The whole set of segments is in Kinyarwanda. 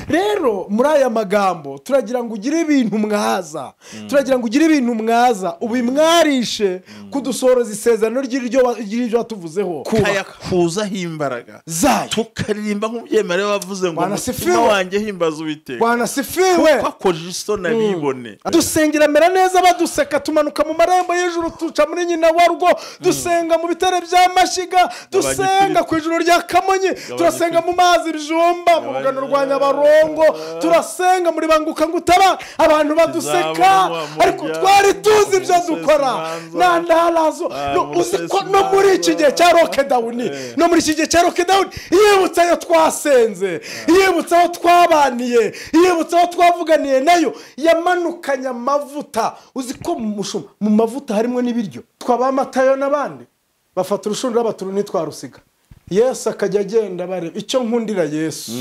Rero muri aya magambo turagira ngo ugire ibintu mwaza, turagira ngo ugire ibintu mwaza ubimwarishe kudusoroza isezerano ry'iryo watuvuzeho, kuyakuzaho imbaraga zayo, tukaririmba nk'umubyeyi wavuze ngo umutima wanjye himbaza Uwiteka. Bwana sifiwe, kuko akoje isoni abibone. Dusengera mera neza baduseka, tumanuka mu marembo y'ijuru tuca muri nyina warwo, dusenga mu bitare bya Mashyiga, dusenga ku ijuru rya Kamonyi, turasenga mu mazi Bijumba, mu rugano rwa Nyabarongo, turasenga muri Banguka Ngutara, abantu baduseka, ariko twari tuzi ibyo dukora. Nandarazo no muri iki gihe cya lockdown, no muri iki gihe cya lockdown, yibutsa ayo twasenze, yibutsa aho twabaniye, yibutsa aho twavuganiye nayo, yamanukanye amavuta. Uzi ko mu mavuta harimo n'ibiryo. Twaba Matayo n'abandi bafata urushundura baturu ntitwarusiga. Yesu akajya agenda bareba. Icyo nkundira Yesu,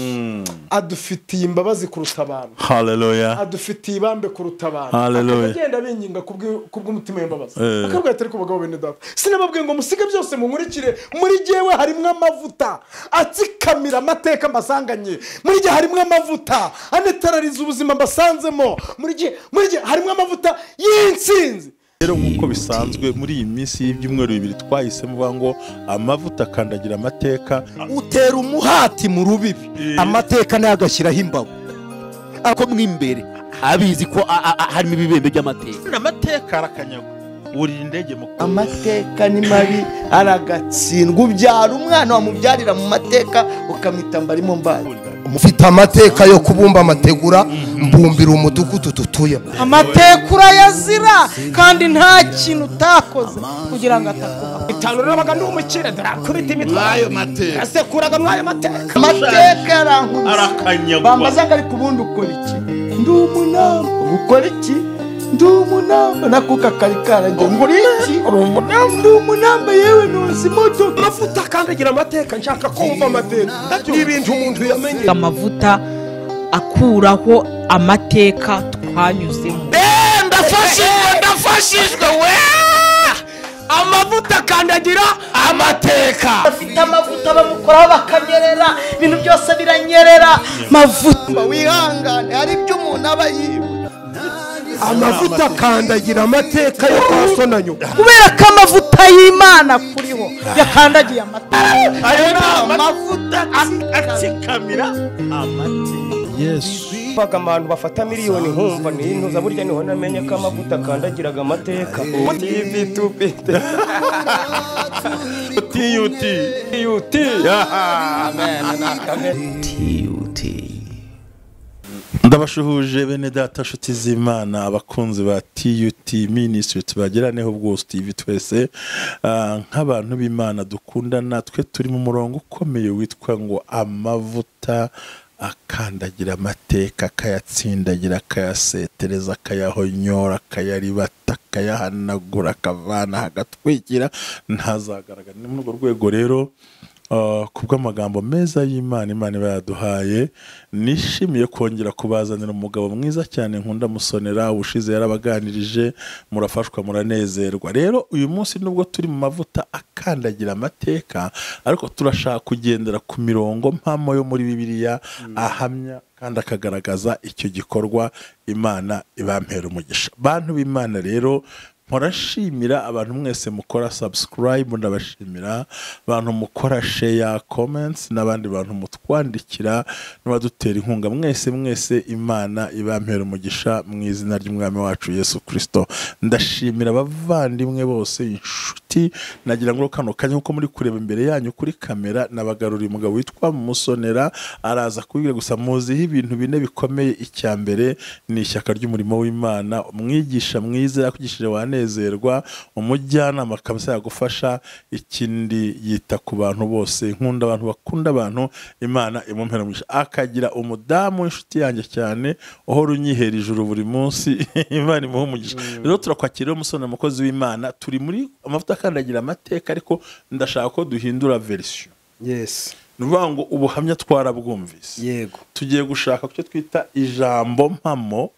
adufitiye imbabazi kuruta abantu. Haleluya. Adufitiye ibambe kuruta abantu. Haleluya. Akagenda binginga kubw'umutima w'imbabazi. Akabwira ati ariko bagabo bene data, sinababwiye ngo musige byose munkurikire, muri jewe harimo amavuta atsikamira amateka mbasanganye, muri je harimo amavuta anetarariza ubuzima mbasanzemo, muri je harimo amavuta y'intsinzi. Rero nkuko bisanzwe muri iyi minsi y'ibyumweru bibiri twahisemo ngo amavuta akandagira amateka, utera umuhati mu rubibi, amateka nayo agashyiraho imbago, ako mwimbere abizi ko harimo ibibembe by'amateka. Amateka arakanyagwa, urira indege mu amateka ni mabi, aragatsindwa. Ubyara umwana wamubyarira mu mateka ukamwita mbarimo mbaye. Mufite amateka yo kubumba amategura, mbumbira umudugudu dutuye. Amateka urayazira kandi nta kintu utakoze kugira ngo atakuba. Itanu nabaga ndi umukire, ndakubita imitwe ayo mateka, asekuraga mwayo mateka. Amateka arankubise, arakanyagwa. Bambaza ngo ariko ubundi ukora iki? Ndi umunamba. Ukora iki? Ndi umunamba. Nakuka kari karagiye ngo uri iki? Ndi umunamba. Yewe ntuzi imodoka. Amavuta akandagira amateka, nshaka kumva amateka n'ibintu umuntu yamenye. Amavuta akuraho amateka twanyuzemo. Ndafashijwe, ndafashijwe we. Amavuta akandagira amateka. Afite amavuta bamukoraho bakanyerera, ibintu byose biranyerera. Mavuta wihangane, hari ibyo umuntu aba yiba. Amavuta akandagira amateka yo kwa so na nyoko, kubera ko amavuta y'Imana kuriho yakandagiye amateka. Ayo ni amavuta atsikamira amateka. Yesu baga abantu bafata miliyoni nkumva nintuza burya niho namenye ko amavuta akandagiraga amateka. TV tupite TUT TUT. Amen. Amen. TUT. Ndabashuhuje bene data nshuti z'Imana, abakunzi ba TUT Ministry, tubageraneho bwose TV twese nk'abantu b'Imana dukundana. Twe turi mu murongo ukomeye witwa ngo amavuta akandagira amateka, akayatsindagira, akayasetereza, akayahonyora, akayaribata, akayahanagura, akavana, agatwikira, ntazagaragara. Ni muri urwo rwego rero kubw'amagambo meza y'Imana Imana iba yaduhaye, nishimiye kongera kubazanira umugabo mwiza cyane nkunda Musonera. Ubushize yarabaganirije, murafashwa, muranezerwa. Rero uyu munsi nubwo turi mu mavuta akandagira amateka, ariko turashaka kugendera ku mirongo mpamo yo muri Bibiliya ahamya kandi akagaragaza icyo gikorwa. Imana ibampera umugisha. Bantu b'Imana rero, murashimira abantu mwese mukora subscribe, ndabashimira abantu mukora share, comments, n'abandi bantu mutwandikira n'abadutera inkunga. Mwese mwese Imana ibampera umugisha mu izina ry'Umwami wacu Yesu Kristo. Ndashimira abavandimwe bose, inshuti. Nagira ngo kano kanya uko muri kureba imbere yanyu kuri kamera, nabagaruriye umugabo witwa Musonera, araza kubwira gusa muziho ibintu bine bikomeye. Icya mbere ni ishyaka ry'umurimo w'Imana, umwigisha mwiza yakugishije wanezerwa, umujyanama kabisa yagufasha. Ikindi yita ku bantu bose, nkunda abantu bakunda abantu, Imana imumpera umugisha. Akagira umudamu w'inshuti yanjye cyane uhora unyihera ijuru buri munsi, Imana imuhe umugisha. Rero turakwakira Musonera, umukozi w'Imana. Turi muri amavuta akandagira amateka, ariko ndashaka ko duhindura version. Yes. Nuvuga ngo ubuhamya twarabwumvise. Yego. Tugiye gushaka cyo twita ijambo mpamo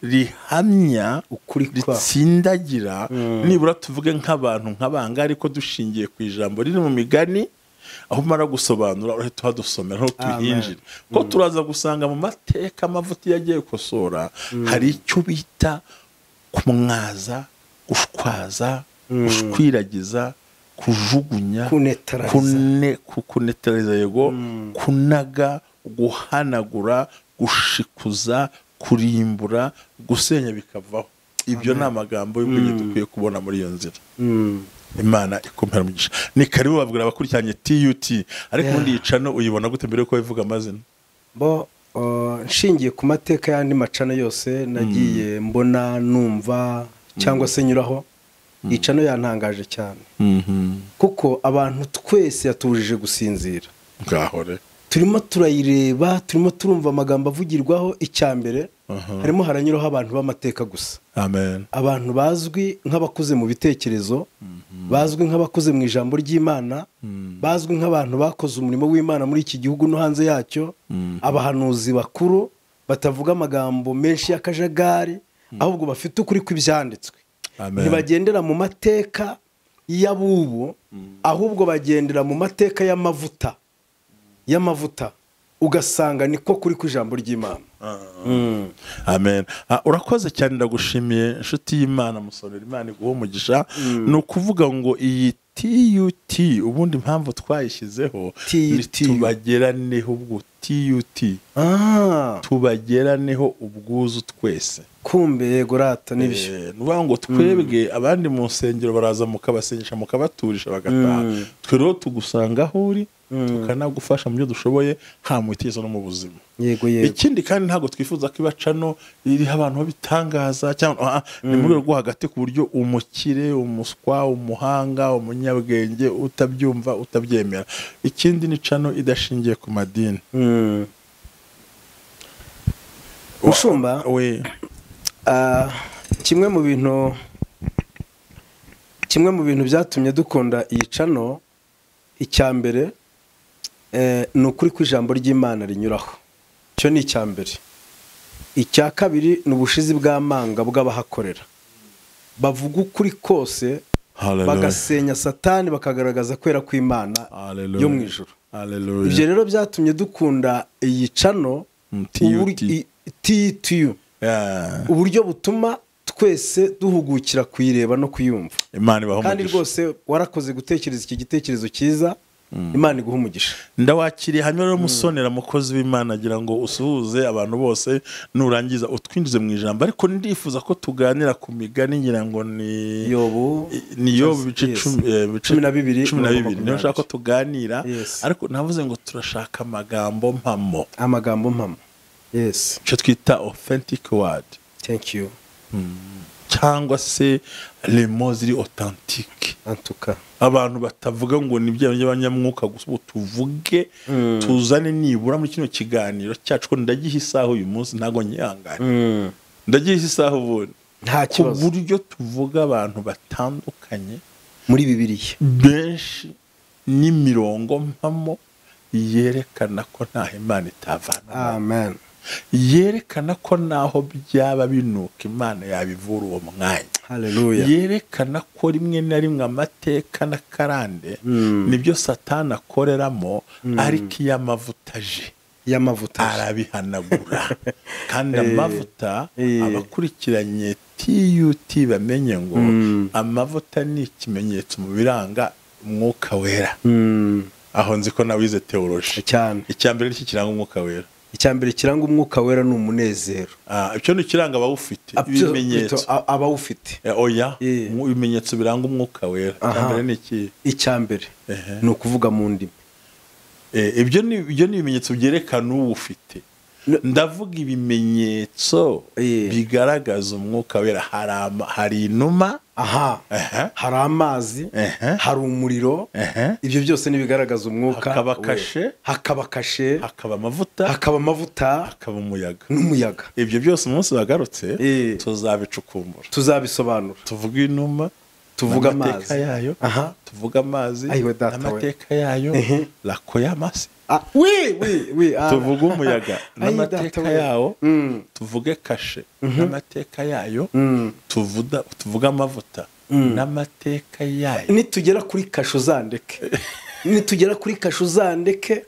rihamya ukuri kwa ritsindagira, nibura tuvuge nk'abantu nk'abanga, ariko dushingiye ku ijambo riri mu migani Aho umara gusobanura urahita uhadusomera aho tuhinjira, ko turaza gusanga mu mateka amavuta iyo agiye gukosora hari icyo bita kumwaza, gushwaza, gushwiragiza, kujugunya, kunetarariza, yego, kunaga, guhanagura, gushikuza, kurimbura, gusenya bikavaho. Ibyo ni amagambo y'ubwenge dukwiye kubona muri iyo nzira. Imana ikumpera umugisha. Ni karibu babwira abakurikiranye TUT. Ariko ubundi yicano uyibona gute mbere yuko bivuga amazina? Bo nshingiye ku mateka y'andi macano yose nagiye mbona, numva cyangwa se nyuraho, icano yantangaje cyane. Kuko abantu twese yatubujije gusinzira. Ngahore turimo turayireba, turimo turumva amagambo avugirwaho. Icyambere harimo haranyuraho abantu b'amateka gusa. Amen. Abantu bazwi nk'abakuze mu bitekerezo, bazwi nk'abakuze mu ijambo ry'Imana, bazwi nk'abantu bakoze umurimo w'Imana muri iki gihugu no hanze yacyo, abahanuzi bakuru batavuga amagambo menshi y'akajagari, ahubwo bafite ukuri kw'ibyanditswe. Ntibagendera mu mateka y'abubu, ahubwo bagendera mu mateka y'amavuta. Y'amavuta ugasanga niko kuri ku ijambo ry'Imana. Amen. Urakoze cyane, ndagushimiye inshuti y'Imana Musonera, Imana iguhe umugisha. Ni ukuvuga ngo iyi TUT ubundi impamvu twayishyizeho ni tubageraneho ubwo TUT. Tubageraneho ubwuzu twese. Kumbe yego rata nibyo. Nuvuga ngo twebwe abandi mu nsengero baraza mukabasengesha mukabaturisha bagataha. Twe rero tugusanga aho uri tukanagufasha mu byo dushoboye, nta mutizo no mu buzima. Yego yego. Ikindi kandi ntago twifuza ko ibacano iri abantu babitangaza cyangwa ni mu rwego rwo hagati, ku buryo umukire, umuswa, umuhanga, umunyabwenge utabyumva utabyemera. Ikindi ni cano idashingiye ku madini. Ushumba we kimwe mu bintu byatumye dukunda iyi cano, icyambere ni ukuri ku ijambo ry'Imana rinyuraho. Cyo ni icyambere. Icya kabiri ni ubushizi bw'amanga bw'abahakorera. Bavuga ukuri kose, bagasenya Satani, bakagaragaza kwera kw'Imana yo mu ijuru. Ibyo rero byatumye dukunda iyi cano TUT. Uburyo butuma twese duhugukira kuyireba no kuyumva. Kandi rwose warakoze gutekereza iki gitekerezo cyiza. Imana iguhe umugisha. Ndawakiriye hanyuma rero Musonera mukozi w'Imana, agira ngo usuhuze abantu bose nurangiza utwinjize mu ijambo. Ariko ndifuza ko tuganira ku migani, ngira ngo ni Yobu, ni Yobu bice 12. Niyo nshaka ko tuganira. Ariko navuze ngo turashaka amagambo mpamo. Amagambo mpamo. Yes. Cyo twita authentic word. Thank you. Cyangwa se les mots ziri authentique. En tout cas abantu batavuga ngo ni bya by'abanyamwuka gusa, tuvuge tuzane nibura muri kino kiganiro cyacu ko ndagiha isaha uyu munsi, ntago nyihangane. Ndagiha isaha ubundi nta kibazo. Ku buryo tuvuga abantu batandukanye muri Bibiliya benshi n'imirongo mpamo yerekana ko nta Imana itavana. Amen. Yerekana ko naho byaba binuka Imana yabivura uwo mwanya. Haleluya. Yerekana ko rimwe na rimwe amateka na karande nibyo Satani akoreramo, ariko iyo amavuta aje arabihanagura. Kandi amavuta abakurikiranye TUT bamenye ngo amavuta ni ikimenyetso mu biranga umwuka wera. Aho nzi ko nawize theology cyane. Icyambere ni kiranga umwuka wera. Icyambere kiranga umwuka wera ni umunezero. Icyo ni kiranga abawufite, ibimenyetso abawufite. Oya, ibimenyetso biranga umwuka wera. Icyambere ni iki? Icyambere ni ukuvuga mu ndimi. Ibyo ni ibimenyetso byerekana uwufite. Ndavuga ibimenyetso bigaragaza umwuka wera. Hari inuma, hari amazi, hari umuriro. Ibyo byose nibigaragaza umwuka. Hakaba kashe, hakaba kashe, hakaba amavuta, hakaba amavuta, hakaba umuyaga n'umuyaga. Ibyo byose umunsi bagarutse tuzabicukumbura, tuzabisobanura. Tuvuga inuma, tuvuga amazi yayo, tuvuga amazi n'amateka yayo, lako y'amase. Tuvuge umuyaga n'amateka yawo, tuvuge kashe n'amateka yayo, tuvuge amavuta n'amateka yayo. Nitugera kuri kashe uzandeke. Nitugera kuri kashe uzandeke.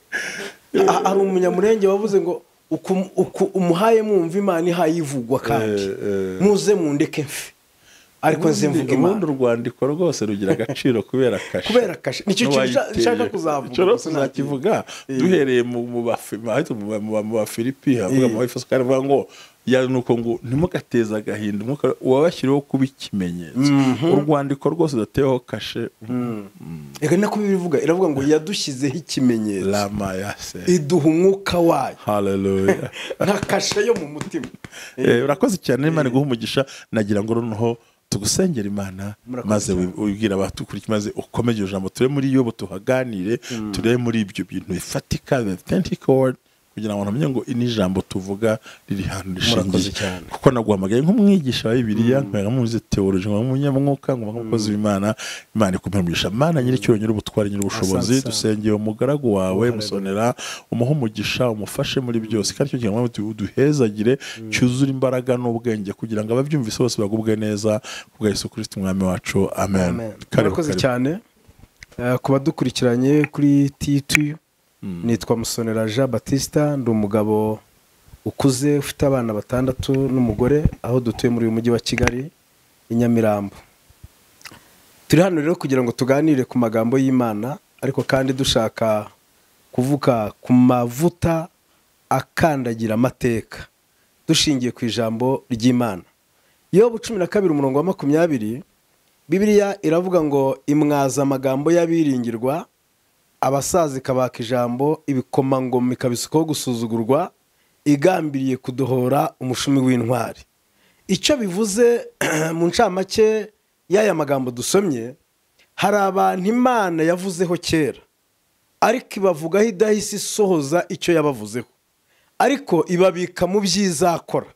Hari umunyamurenge wavuze ngo umuhaye mwumva Imana ihaye ivugwa kandi muze mundeke mfe ariko nze mvuga Imana. Ubundi urwandiko rwose rugira agaciro kubera kashe. Kubera kashe nicyo kintu nshaka kuzavuga. Icyo rwose uzakivuga duhereye mu Bafilipi havuga mu Efeso kandi avuga ngo nuko ngo ntimugateze agahinda uwabashyiriweho kuba ikimenyetso. Urwandiko rwose rudateweho kashe. Reka nako bivuga iravuga ngo yadushyizeho ikimenyetso. Lama yase. Iduha umwuka wayo. Hallelujah. Nka kashe yo mu mutima. Urakoze cyane Imana iguhe umugisha. Nagira ngo noneho tugusengera Imana maze wibwira abatukurikiye maze ukomeze ijambo ture muri Yobu tuhaganire ture muri ibyo bintu bifatika authentic word kugira ngo namenye ngo ini jambo tuvuga riri hano rishingiye. Kuko naguhamagaye nk'umwigisha wa Bibiliya nkaba muzi theology nkaba umunyamwuka nkaba umukozi w'Imana. Imana ikumpe umugisha. Mana nyir'icyubahiro nyir'ubutware nyir'ubushobozi dusengeye umugaragu wawe Musonera umuhe umugisha umufashe muri byose kandi icyo gihe uduhezagire cyuzure imbaraga n'ubwenge kugira ngo ababyumvise bose bagubwe neza kubwa Yesu Kristo umwami wacu. Amen. Murakoze cyane kuba dukurikiranye kuri T2. Nitwa Musonera Jean Baptiste, ndi umugabo ukuze ufite abana 6 n'umugore, aho dutuye muri uyu mujyi wa Kigali i Nyamirambo. Turi hano rero kugira ngo tuganire ku magambo y'Imana, ariko kandi dushaka kuvuga ku mavuta akandagira amateka dushingiye ku ijambo ry'Imana. Yobu 12 umurongo wa 20, Bibiliya iravuga ngo imwaza amagambo y'abiringirwa, abasaza ikabaka ijambo, ibikomangoma ikabisukaho gusuzugurwa, igambiriye kudohora umushumi w'intwari. Icyo bivuze mu ncamake y'aya magambo dusomye, hari abantu Imana yavuzeho kera ariko ibavugaho idahise isohoza icyo yabavuzeho, ariko ibabika mu byizakora.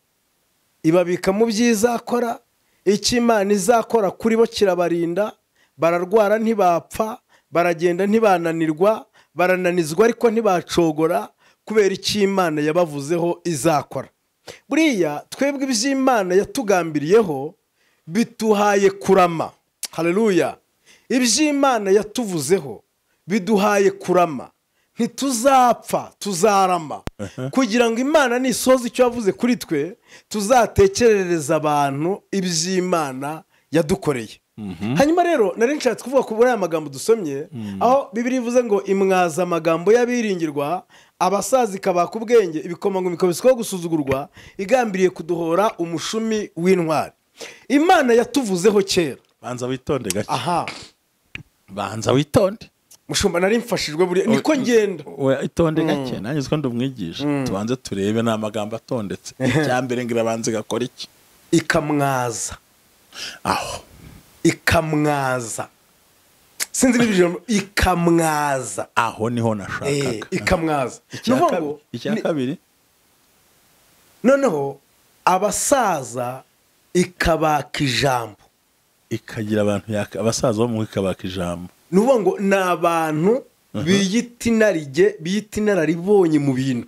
Ibabika mu byizakora. Icyo Imana izakora kuri bo kirabarinda, bararwara ntibapfa, baragenda ntibananirwa, barananizwa ariko ntibacogora, kubera icyo Imana yabavuzeho izakora. Buriya twebwe iby'Imana yatugambiriyeho bituhaye kurama. Haleluya. Iby'Imana yatuvuzeho biduhaye kurama, ntituzapfa tuzarama, kugira ngo Imana nisoza icyo yavuze kuri twe tuzatekerereza abantu iby'Imana yadukoreye. Hanyuma rero nari nshatse kuvuga ku aya magambo dusomye, aho Bibiliya ivuze ngo imwaza amagambo y'abiringirwa, abasaza ikabaka ubwenge, ibikomangoma ikabisukaho gusuzugurwa, igambiriye kuduhora umushumi w'intwari. Imana yatuvuzeho kera. Banza witonde gake. Aha. Banza witonde. Mushumba nari mfashijwe buri niko ngenda. We itonde gake nanjye uziko ndumwigisha. Tubanze turebe na amagambo atondetse. Icyambere ngira banze gakora iki? Ikamwaza. Aho. Ikamwaza. Sinzi n'ibijambo ikamwaza. Aho niho nashakaga. Ikamwaza. Icya kabiri. Noneho abasaza ikabaka ijambo. Ikagira abantu abasaza bo mu ikabaka ijambo. Nuvuga ngo ni abantu biyita inarijye, biyita inararibonye mu bintu.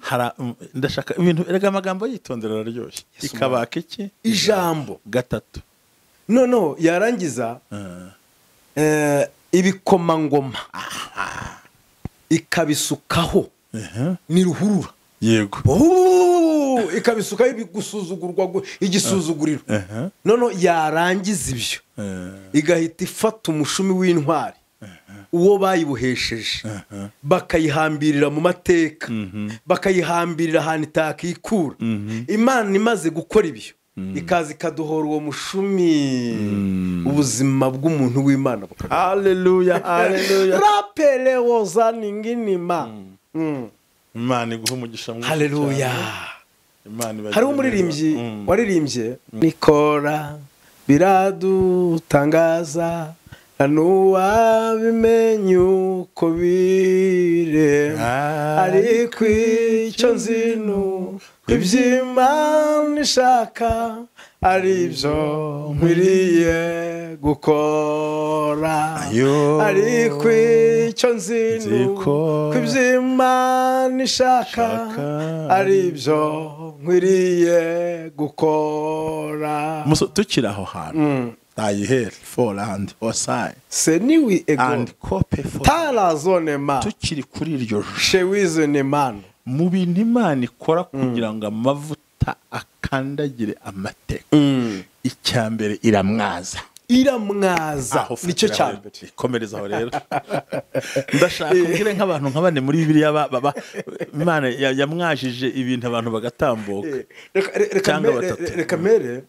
Ndashaka ibintu erega amagambo yitondera araryoshye. Ikabaka iki? Ijambo. Gatatu. Noneho yarangiza ibikomangoma ikabisukaho ni ruhurura. Yego. Ikabisukaho ibigusuzugurwa igisuzuguriro. Noneho yarangiza ibyo igahita ifata umushumi w'intwari uwo bayibuhesheje, bakayihambirira mu mateka, bakayihambirira ahantu itakikura. Imana imaze gukora ibyo ikaza ikaduhora uwo mushumi, ubuzima bw'umuntu w'Imana. Haleluya, haleluya. Rapele wozaninginima. Imana iguhe umugisha mwinshi. Haleluya. Hari umuririmbyi waririmbye nikora biradutangaza ntanuwabimenye uko bire, ariko icyo nzi ni iby'Imana ishaka ari byo nkwiriye gukora, ariko icyo nzi ni iby'Imana ishaka ari byo nkwiriye gukora. Tukiri aho hantu Tayihel forand osai seniwi ego and kope for tara zone ma tukiri kuri iryo shewize ne mano mu bintu Imana ikora kugira ngo amavuta akandagire amateka, icyambere iramwaza. Iramwaza nicyo cyambere. Ikomereza aho rero. Ndashaka kubwira nk'abantu nk'abane muri Bibiliya baba Imana yamwajije ibintu abantu bagatambuka. Reka mere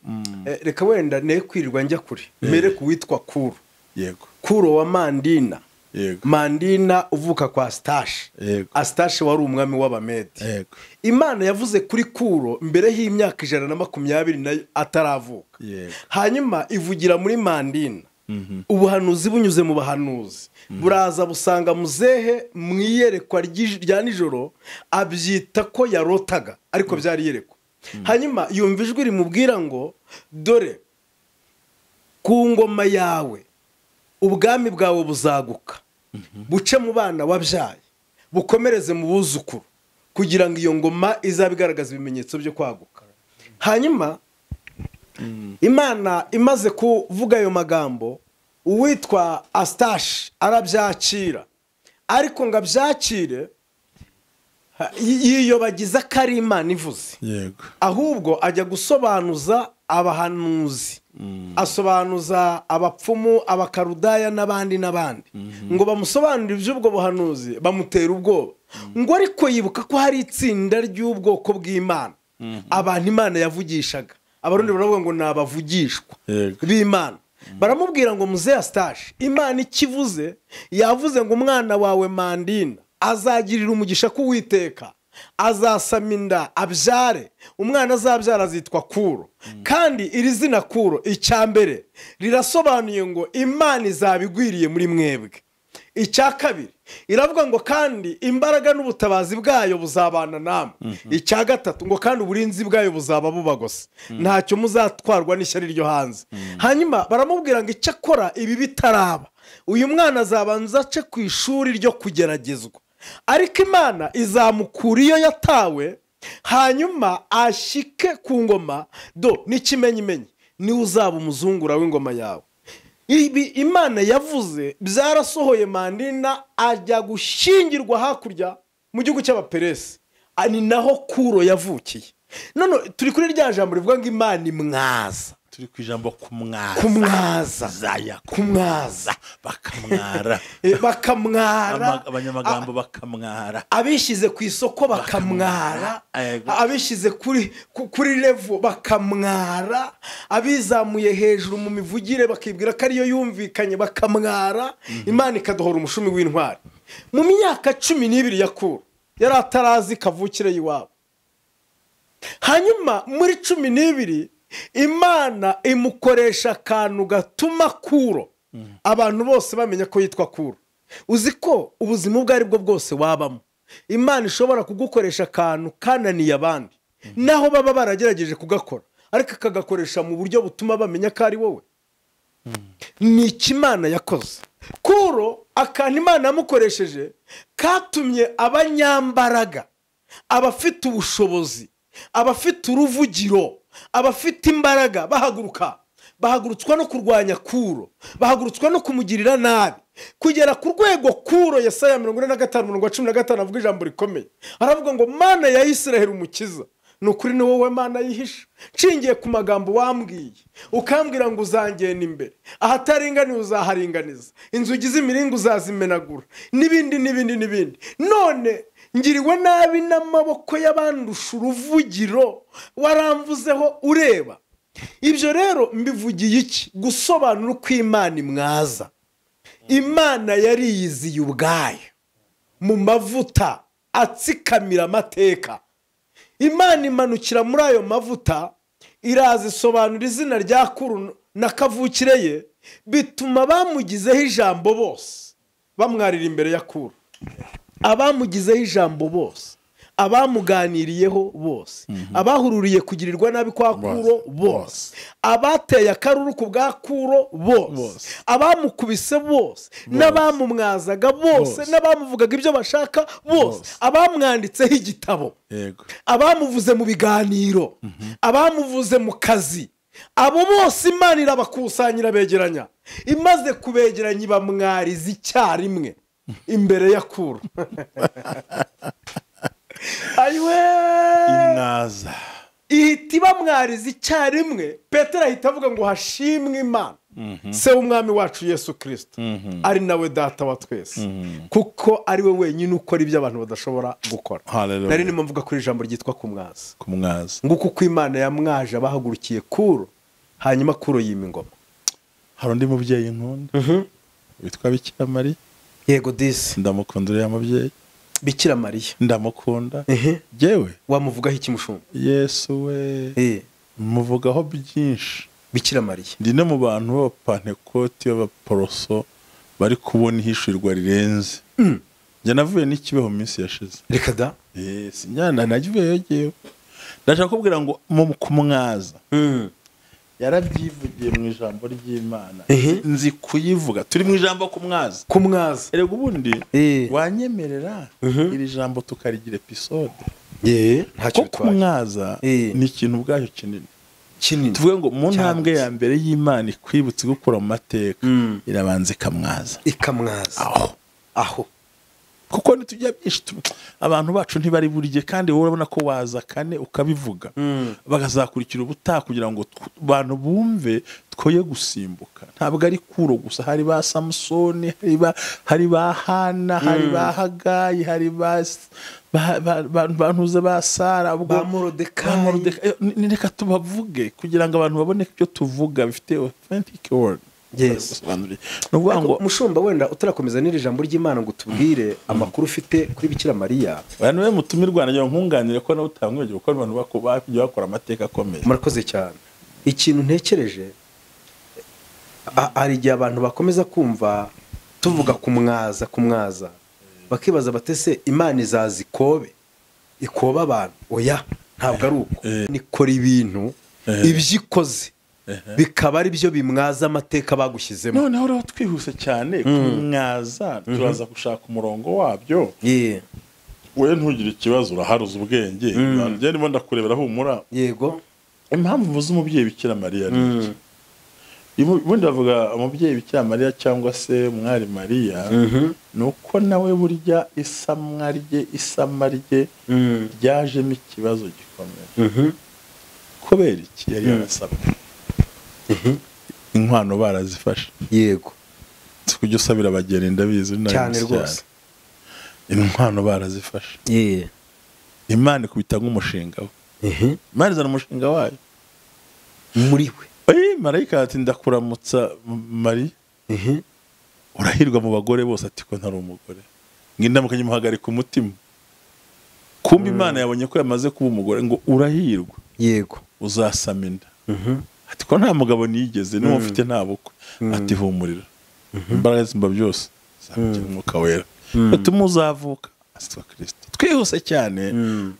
reka wenda ne kwirirwa njya kure mere kuwitwa Kuro. Yego. Kuro wa Mandina. Yego. Mandina uvuka kwa Astashi. Yego. Astashi wari umwami w'Abamedi. Yego. Imana yavuze kuri Kuro mbere y'imyaka 120 ataravuka. Yego. Hanyuma ivugira muri Mandina. Ubuhanuzi bunyuze mu bahanuzi. Buraza busanga muzehe mwiyerekwa rya nijoro abyita ko yarotaga ariko byari yerekwa. Hanyuma yumva ijwi rimubwira ngo dore ku ngoma yawe ubwami bwawe buzaguka buce mu bana wabyaye bukomereze mu buzukuru kugira ngo iyo ngoma izabigaragaza ibimenyetso byo kwaguka. Hanyuma Imana imaze kuvuga ayo magambo uwitwa Astashi arabyakira, ariko ngo abyakire yiyobagiza ko ari Imana ivuze. Yego. Ahubwo ajya gusobanuza abahanuzi, asobanuza abapfumu, abakarudaya n'abandi n'abandi ngo bamusobanurire iby'ubwo buhanuzi, bamutera ubwoba. Ngo ariko yibuka ko hari itsinda ry'ubwoko bw'Imana, abantu Imana yavugishaga. Abarundi baravuga ngo ni abavugishwa b'Imana. Baramubwira ngo muzehe Astashi, Imana ikivuze yavuze ngo umwana wawe Mandina azagirira umugisha k'Uwiteka, azasama inda abyare, umwana azabyara azitwa Kuro. Kandi iri zina Kuro icya mbere rirasobanuye ngo Imana izabigwiriye muri mwebwe. Icya kabiri iravuga ngo kandi imbaraga n'ubutabazi bwayo buzabana namwe. Icya gatatu ngo kandi uburinzi bwayo buzaba bubagose, ntacyo muzatwarwa n'ishyari ryo hanze. Hanyuma baramubwira ngo icyo akora ibi bitaraba, uyu mwana azabanza ace ku ishuri ryo kugeragezwa, ariko Imana izamukura iyo yatawe, hanyuma ashike ku ngoma do n'ikimenyimenyi niwe uzaba umuzungura w'ingoma yawe. Ibi Imana yavuze byarasohoye. Mandina ajya gushyingirwa hakurya mu gihugu cy'Abaperesi, ni naho Kuro yavukiye. None turi kuri rya jambo rivuga ngo Imana imwaza. Turi ku ijambo kumwaza. Kumwaza. Zaya kumwaza. Bakamwara. Bakamwara. Abanyamagambo bakamwara. Abishyize ku isoko bakamwara. Abishyize kuri level bakamwara. Abizamuye hejuru mu mivugire bakibwira ko ariyo yumvikanye bakamwara. Imana ikaduhora umushumi w'intwari. Mu myaka 12 ya Kuro yari atarazi kavukire y'iwabo. Hanyuma muri 12 Imana imukoresha akantu gatuma Kuro abantu bose bamenya ko yitwa Kuro. Uzi ko ubuzima ubwo ari bwo bwose wabamo, Imana ishobora kugukoresha akantu kananiye abandi, naho baba baragerageje kugakora, ariko akagakoresha mu buryo butuma bamenya ko ari wowe. Ni Imana yakoze. Kuro akantu Imana yamukoresheje katumye abanyambaraga, abafite ubushobozi, abafite uruvugiro, abafite imbaraga bahaguruka, bahagurutswa no kurwanya Kuro, bahagurutswa no kumugirira nabi, kugera ku rwego Kuro Yesaya 45:15 avuga ijambo rikomeye. Aravuga ngo Mana ya Isiraheli umukiza, ni ukuri ni wowe Mana yihisha, nshingiye ku magambo wambwiye ukambwira ngo uzangena imbere, ahataringaniye uzaharinganiza, inzugi z'imiringa uzazimenagura, n'ibindi n'ibindi n'ibindi. None ngiriwe nabi n'amaboko y'abandusha uruvugiro, waramvuzeho ureba. Ibyo rero mbivugiye iki? Gusobanura uko Imana imwaza. Imana yariyiziye ubwayo mu mavuta atsikamira amateka. Imana imanukira muri ayo mavuta, iraza isobanura izina rya Kuro na kavukire ye, bituma bamugizeho ijambo bose bamwarira imbere ya Kuro. Abamugizeho ijambo bose, abamuganiriyeho bose, abahururiye kugirirwa nabi kwa Kuro bose, abateye akaruru ku bwa Kuro bose, abamukubise bose, n'abamumwazaga bose, n'abamuvugaga ibyo bashaka bose, abamwanditseho igitabo, abamuvuze mu biganiro, abamuvuze mu kazi, Abo bose Imana irabakusanyira begeranya, imaze kubegeranya ibamwariza icyarimwe imbere ya Kuro. Ayiwe imwaza ihita ibamwariza icyarimwe. Petero ahita avuga ngo hashimwe Imana se w'umwami wacu Yesu Kristo, ari nawe data wa twese, kuko ari we wenyine ukora ibyo abantu badashobora gukora. Nari ndimo mvuga kuri ijambo ryitwa kumwaza. Kumwaza nguko uko Imana yamwaje abahagurukiye Kuro, hanyuma Kuro yima ingoma. Hari undi mubyeyi nkunda witwa Bikira Mariya. Yego disi, ndamukunda uriya mubyeyi Bikira Mariya ndamukunda. Jewe wamuvugaho iki mushumba? Yesu we muvugaho byinshi. Bikira Mariya ndi no mu bantu b'abapantekoti b'abaporoso bari kubona ihishurirwa rirenze. Njye navuye n'ikibeho mu minsi yashize. Reka da. Yes, njyana nagiyeyo yewe. Ndashaka kubwira ngo mu kumwaza yarabyivugiye mu ijambo ry'Imana. Nzi kuyivuga, turi mu ijambo kumwaza. Kumwaza. Erega ubundi wanyemerera iri jambo tukarigira episode. Ntacyo bitwaye. Kumwaza ni ikintu ubwacyo kinini. Kinini. Tuvuge ngo mu ntambwe ya mbere y'Imana ikwibutse gukura mu mateka, irabanza ikamwaza. Ikamwaza. Aho. Aho. Kuko nitujya byinshi abantu bacu ntibari burye, kandi wowe urabona ko waza kane ukabivuga bakazakurikira ubutaha kugira ngo abantu bumve twoye gusimbuka. Ntabwo ari Kuro gusa, hari ba Samusoni, hari ba Hana, hari ba Hagayi, hari ba bantuze ba Sara, ba Morodekayi. Reka tubavuge kugira ngo abantu babone ibyo tuvuga bifite authentic word. Yes. Ngo mushumba wenda utarakomeza n'iri jambo ry'Imana ngo tubwire amakuru ufite kuri Bikira Mariya. Abantu we mutumirwa nayo nkunganire ko nawe utamwegera kuko abantu bakujya bakora amateka akomeye. Murakoze cyane. Ikintu ntekereje ari igihe abantu bakomeza kumva tuvuga kumwaza kumwaza bakibaza batese Imana izaza ikobe ikoba abantu. Oya, ntabwo ari uko. Nikora ibintu ibyikoze bikaba ari byo bimwaza amateka bagushyizemo. Noneho rero twihuse cyane kumwaza, turaza gushaka umurongo wabyo. Wowe ntugire ikibazo, uraharuza ubwenge. Njye ndimo ndakurebera humura. Yego. Impamvu mvuze umubyeyi Bikira Mariya ni iki? Ubundi bavuga umubyeyi Bikira Mariya cyangwa se Mwari Mariya, nuko nawe burya isamwa rye isama rye ryajemo ikibazo gikomeye. Kubera iki? Yari yarasabwe. Inkwano barazifashe. Yego. Kujya usabira abageni ndabizi cyane rwose. Inkwano barazifashe. Imana ikubita nk'umushinga we. Imana izana umushinga wayo muri we. Marayika ati ndakuramutsa Mariya, urahirwa mu bagore bose, ati ko ntari umugore. Ngindamuka nyimuhagarika umutima. Kumbe Imana yabonye ko yamaze kuba umugore ngo urahirwa. Yego. Uzasama inda. Ati ko nta mugabo nigeze n'uwo mfite nta bukwe. Ati humurira. Imbaraga zimba byose zakugira umwuka wera. Utuma uzavuka asitwa Kristo. Twihuse cyane.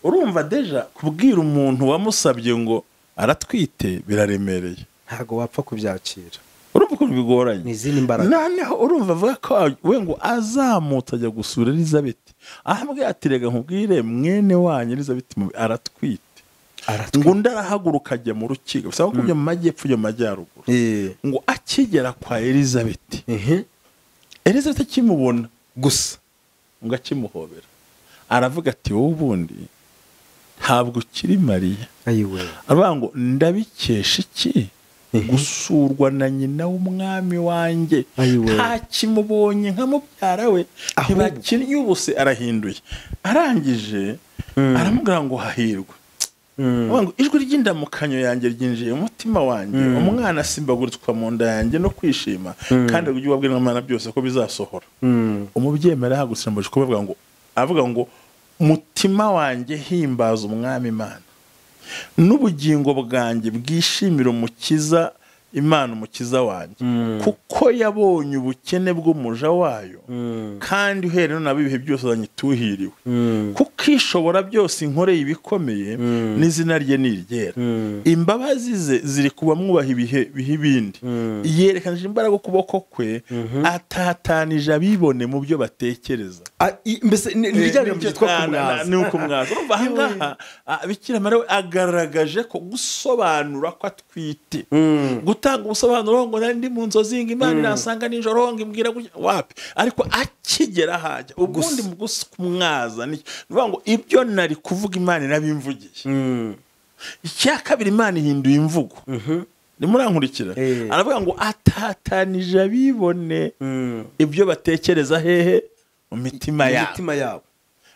Urumva deja kubwira umuntu wamusabye ngo aratwite biraremereye. Ntago wapfa kubyakira. Urumva ukuntu bigoranye. N'izindi mbaraga. Noneho urumva avuga ko we ngo azamutse ajya gusura Elizabeth. Ahambwe ati rega nkubwire mwene wanyu Elizabeth aratwite. Ngo undi arahaguruka ajya mu rukiko, bisaba ko ujya mu majyepfo ujya mu majyaruguru. Ngo akigera kwa Elizabeth, Elizabeth akimubona gusa ngo akimuhobera aravuga ati wowe ubundi ntabwo ukiri Mariya. Aravuga ngo ndabikesha iki gusurwa na nyina w'umwami wanjye, ntakimubonye nka mubyara we, ntibakinnye ubuse arahinduye. Arangije aramubwira ngo hahirwa. Ijwi ry'indamukanyo yanjye ryinjiye umutima wanjye, umwana asimbagurizwa mu nda yanjye no kwishima, kandi ujye ubabwira Imana byose ko bizasohora. Umubyeyi arahagurutse kubavuga ngo avuga ngo mutima wanjye himbaza umwami Imana, n'ubugingo bwanjye bwishimira umukiza Imana umukiza wanjye, kuko yabonye ubukene bw'umuja wayo, kandi uhereye none ibihe byose azanyituhiriwe, kuko Kuko ishobora byose inkoreye ibikomeye, n'izina rye ni iryera. Imbabazi ze ziri kuba mwubaha ibihe biha ibindi. Yerekanije imbaraga ukuboko kwe, atatanije abibone mu byo batekereza. Mbese ni rya jambo ryitwa kumwaza. Ni ukumwaza. Urumva aha ngaha Bikira Mariya we agaragaje ko gusobanura ko atwite, gutanga ubusobanuro ngo nari ndi mu nzozi, ngo Imana iransanga nijoro, ngo imbwira gutya, wapi. Ariko akigera hajya ubundi mu kumwaza ni ukuvuga ngo ibyo nari kuvuga Imana irabimvugiye. Icya kabiri, Imana ihinduye imvugo. Nimurankurikira, aravuga ngo atatanije abibone ibyo batekereza hehe? Mu mitima mu yabo. Mitima yabo.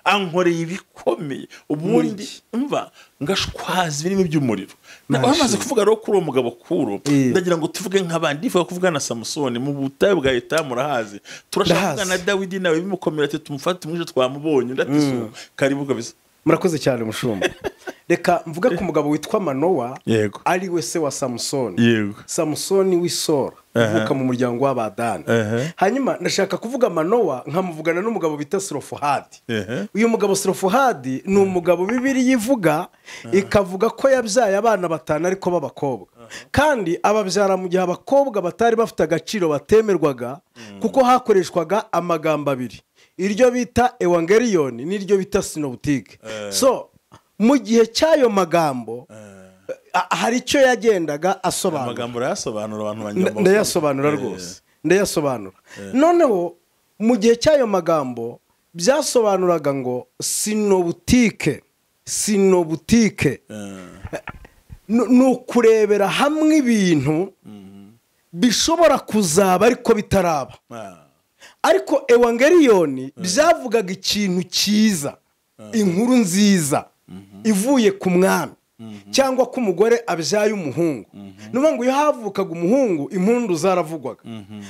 Ankoreye ibikomeye. Ubundi mva ngashwaza ibirimi by'umuriro. Wamaze kuvuga rero kuri uwo mugabo kuro, ndagira ngo tuvuge nk'abandi. Ndifuza kuvuga na Samusoni mu butayu bwa Etamu, murahazi. Turashaka Ndahazi. kuvuga na Dawidi, nawe bimukomera ati tumufate tumwice, twamubonye. Undi ati "So, karibu kabisa." Murakoze cyane mushumba. Reka mvuge ku mugabo witwa Manowa, Yego. ari we se wa Samusoni. Samusoni w'Isora, uvuka mu muryango w'Abadani. Hanyuma ndashaka kuvuga Manowa nkamuvugana n'umugabo bita Selofuhadi. Uyu mugabo Selofuhadi ni umugabo Bibiliya ivuga, ikavuga ko yabyaye abana batanu ariko b'abakobwa, kandi ababyara mu gihe abakobwa batari bafite agaciro, batemerwaga, kuko hakoreshwaga amagambo abiri, iryo bita ewangeliyoni n'iryo bita sinobutike. So mu gihe cy'ayo magambo hari icyo yagendaga asobanura. Amagambo urayasobanura abantu banyamaguru. Ndayasobanura rwose, ndayasobanura. Noneho mu gihe cy'ayo magambo byasobanuraga ngo sinobutike, sinobutike ni ukurebera hamwe ibintu bishobora kuzaba ariko bitaraba. Ariko ewangeliyoni byavugaga ikintu cyiza, inkuru nziza ivuye ku mwami, cyangwa ko umugore abyaye umuhungu. Ni ukuvuga ngo iyo havukaga umuhungu impundu zaravugwaga.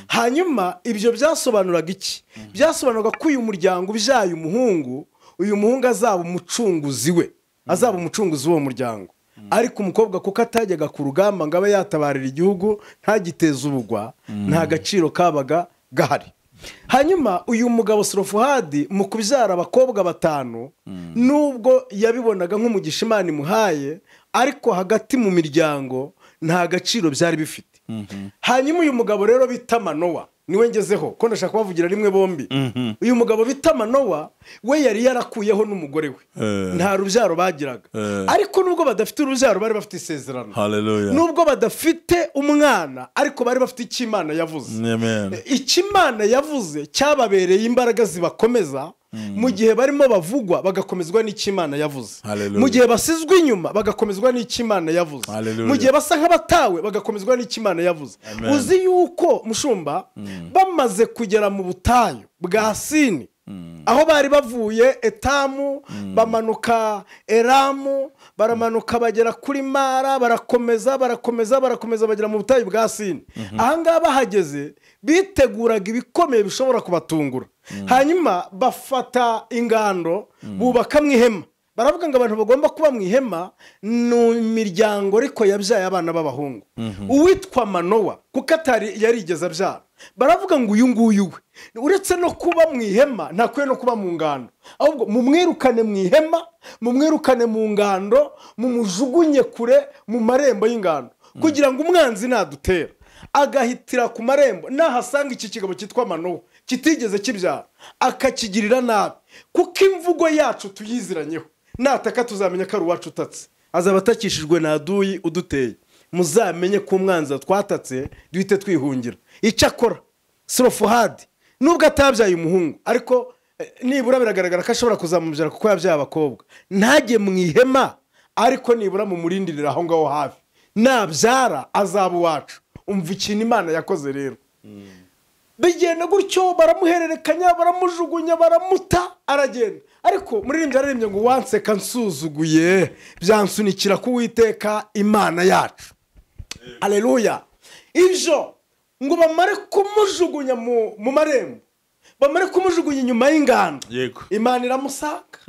Hanyuma ibyo byasobanuraga iki? Byasobanuraga ko uyu muryango ubyaye umuhungu, uyu muhungu azaba umucunguzi we, azaba umucunguzi w'uwo muryango. Ariko umukobwa, kuko atajyaga ku rugamba ngo abe yatabarira igihugu, ntagiteze ubugwa, nta gaciro kabaga gahari. Hanyuma uyu mugabo Selofuhadi mu kubyara abakobwa batanu, nubwo yabibonaga nk'umugisha Imana imuhaye, ariko hagati mu miryango nta gaciro byari bifite. Hanyuma uyu mugabo rero bita Manowa, niwe ngezeho ko ndashaka kubavugira rimwe bombi. Uyu mugabo bita Manowa we yari yarakuyeho n'umugore we, nta rubyaro bagiraga. Ariko nubwo badafite urubyaro, bari bafite isezerano. Hallelujah. Nubwo badafite umwana, ariko bari bafite icyo Imana yavuze. Amen. Icyo Imana yavuze cyababereye imbaraga zibakomeza mu gihe barimo bavugwa, bagakomezwa n'icyo Imana yavuze. Hallelujah. Mu gihe basizwe inyuma, bagakomezwa n'icyo Imana yavuze. Hallelujah. Mu gihe basa nk'abatawe, bagakomezwa n'icyo Imana yavuze. Amen. Uzi yuko mushumba, bamaze kugera mu butayu bwa Sini, aho bari bavuye Etamu, bamanuka Eramu, baramanuka bagera kuri Mara, barakomeza, barakomeza, barakomeza, bagera mu butayu bwa Sini. Ahangaha bahageze biteguraga ibikomeye bishobora kubatungura. Hanyuma bafata ingando, bubakamo ihema. Baravuga ngo abantu bagomba kuba mu ihema ni imiryango ariko yabyaye abana b'abahungu. Uwitwa Manowa, kuko atari yarigeze abyara, baravuga ngo uyu nguyu we, uretse no kuba mu ihema, ntakwiye no kuba mu ngando, ahubwo mumwirukane mu ihema, mumwirukane mu ngando, mumujugunye kure mu marembo y'ingando, kugira ngo umwanzi nadutera agahitira ku marembo, nahasanga iki kigabo cyitwa Manowa kitigeze kibyara, akakigirira nabi, kuko imvugo yacu tuyiziranyeho, nataka tuzamenya ko ari uwacu utatse, azaba atakishijwe na aduyi uduteye. Muzamenye ko umwanzi twatatse duhite twihungira. Icyakora Selofuhadi, nubwo atabyaye umuhungu, ariko nibura biragaragara ko ashobora kuzamubyara kuko yabyaye abakobwa, ntajye mu ihema, ariko nibura mumurindirire aho ngaho hafi, nabyara azaba uwacu. Umva ikintu Imana yakoze rero. Bigenda gutyo, baramuhererekanya, baramujugunya, baramuta, aragenda. Ariko muririmbyi araririmbye ngo wanseka nsuzuguye byansunikira ku Uwiteka Imana yacu. Aleluya. Ibyo ngo bamare kumujugunya mu marembo, Bamare kumujugunya inyuma y'ingando, Yego. Imana iramusanga,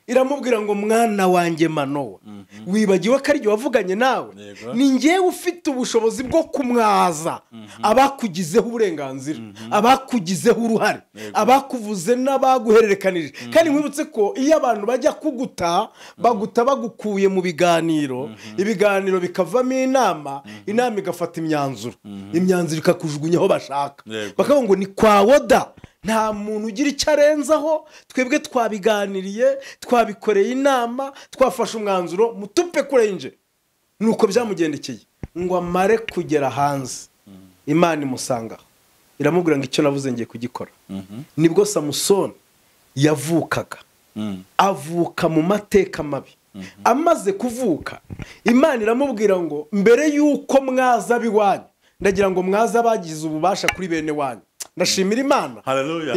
iramubwira ngo mwana wanjye Manowa, wibagiwe ko ari wavuganye nawe? Yego. Ni njyewe ufite ubushobozi bwo kumwaza abakugizeho uburenganzira, abakugizeho uruhare, abakuvuze n'abaguhererekanije. Kandi nkwibutse ko iyo abantu bajya kuguta, baguta bagukuye mu biganiro, ibiganiro bikavamo inama, inama igafata imyanzuro, imyanzuro ikakujugunya aho bashaka. Yego. Bakavuga ngo ni kwa woda, nta muntu ugira icyo arenzaho, twebwe twabiganiriye, twabikoreye inama, twafashe umwanzuro, mutupe kurenje. Nuko byamugendekeye ngo amare kugera hanze, Imana imusangaho iramubwira ngo icyo navuze ngiye kugikora. Nibwo Samusoni yavukaga, avuka mu mateka mabi. Amaze kuvuka, Imana iramubwira ngo mbere y'uko mwaza ab'iwanyu, ndagira ngo mwaza abagize ububasha kuri bene wanyu. Ndashimira Imana. Hallelujah.